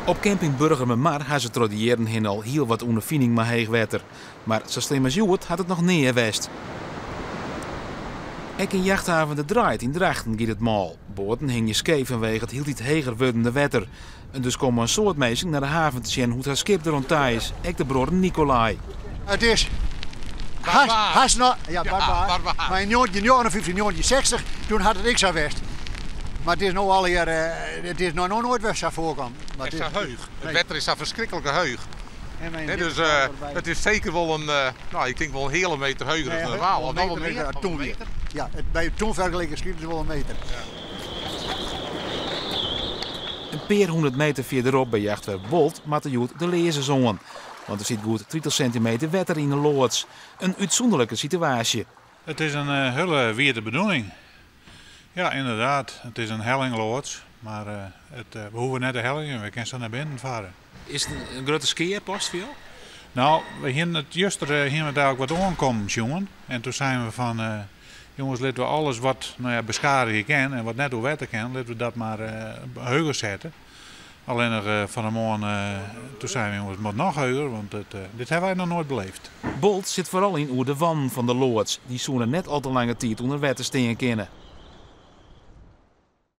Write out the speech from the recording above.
Op camping Burgumermar ha se troch de jierren hinne al hiel wat ûnderfining mei heech wetter. Mar sa slim as hjoed hat it noch nea west. Ek yn jachthaven De Drait yn Drachten giet it mâl. Boaten hingje skeef fanwege it hieltyd heger wurdende wetter. En dus komme in soad minsken nei de haven te sjen hoe't har skip der oan ta is, ek de bruorren Nicolai. It is hast, hast noch, ja, barbaar. Mar yn 1959, 1960, toen hat it ek sa west. Mar it is no allegear, it is noch noait wer sa foarkommen. It is sa heech. It wetter is sa ferskriklik heech. Dus it is seker wol in, no, ik tink wol in heale meter heger as normaal. Of noch wol mear. Toen wie. Ja, by toen fergeleken skip is wol in meter. In pear hûndert meter fierderop by jachtwerf Bolt moatte hjoed de learzens oan. Want der sit goed 30 sintimeter wetter yn de loads. In útsûnderlike situaasje. It is in hiele wierde bedoeling. Ja, ynderdaad. It is in hellingloads, mar it, we hoege net de helling yn, we kinne sa nei binnen farre. Is it in grutte skea, past foar jo? No, we hiene it juster hiene we it eigentlik wat oankommen sjoen. En toen seinen we fan, jonges, litte we alles wat, no ja, beskadigje kin en wat net oer wetter kin, litte we dat mar heger sette. Allinnich fan 'e moarn, toen seinen we, jonges, it moat noch heger, want dit hawwe wy noch noait beleefd. Bolt sit foaral yn oer de wannen fan de loads. Dy soene net al te lange tiid ûnder wetter stean kinne.